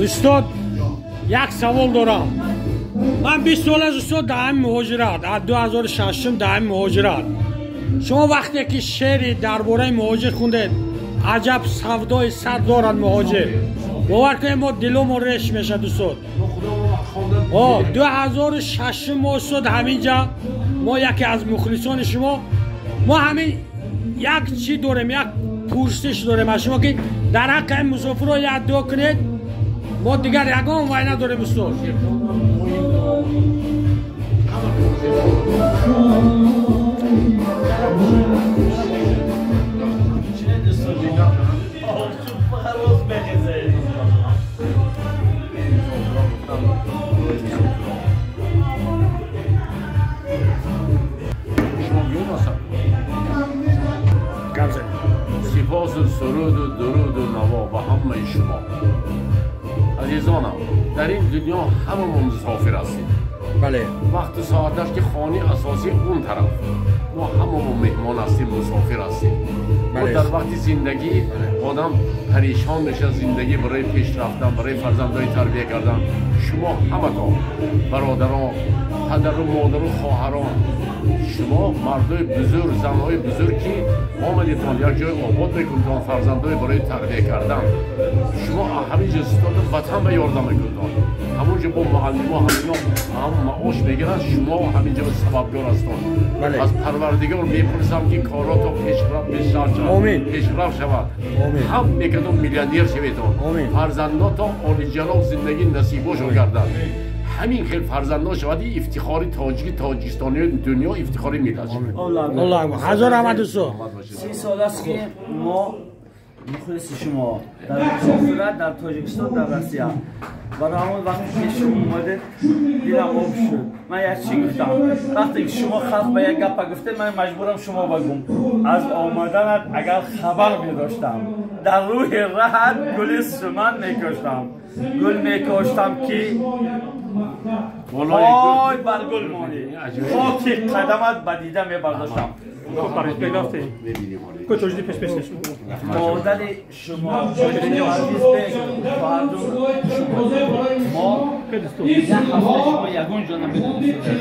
Устод, як савол дорам. Ман 20 сол аз устод дар ҳамин муҳоҷират, аз 2006 дар ҳамин муҳоҷират. Шумо вақте ки шеъри дар бораи муҳоҷир хундед, аҷаб савдои сар дорад муҳоҷир. Бовар кунед, мо дилумон реш мешад, устод. 2006 мо устод ҳаминҷа, мо яке аз мухлисони шумо, мо ҳамин як чӣ дорем, як пурсиш дорем аз шумо, ки дар ҳаққи ҳамин мусофирро як дуо кунед. Мо дигар ягон вай надорем, устод. Сипос суруду дуруду наво ба ҳамаи шумо. Азизонам, дар ин дунё ҳамамон мусофир ҳастем. Бале. Вақту соаташ ки хонаи асосӣ он тараф, мо ҳамамон меҳмон ҳастем, мусофир ҳастем. Мо дар вақти зиндагӣ одам парешон мешавад, зиндагӣ барои пеш рафтан, барои фарзандҳои тарбия кардан. Шумо ҳаматон, бародарон, падару модару хоҳарон, шумо мардои бузург, занҳои бузург, ки омадитон як ҷой обод мекунедон фарзандҳои барои тарбия кардан. Шумо ҳамин ҷо ситода ватан ба ёрдам мекунедон. Ҳамон ҷо бо муаллимо ҳамино ҳам маош мегиранд, шумо ҳамин ҷо сабабгор ҳастон. Аз Парвардигор мепурсам, ки корото пешрафт шавад, ҳам мекардон миллионер шаведон, фарзандото олиҷаноб зиндагӣ насибошон гардад. Ҳамин хел фарзандон шавад, ифтихори тоҷики, тоҷикистони, дунё ифтихори миллат шавад. Аллоҳ акбар. Ҳазор раҳмат, устод. 30 сол аст, ки мо мухлиси шумо дар мусофират, дар Тоҷикистон, дар Россия. Барои ҳамон вақте ки шумо омадед, дилам об шуд. Ман як чӣ гуфтам, вақте ки шумо халқ ба як гапа гуфтед, ман маҷбурам шумо бигӯм. Аз омаданат агар хабар медоштам, дар рӯҳи раҳат гули суман мекоштам, гул мекоштам, ки ой бар гул монӣ, хоки қадамат ба дида мебардоштам. Модари шумо, Азизбек, хоҳардун шумо, мо як ҳафта шумо ягон ҷо намедонистем.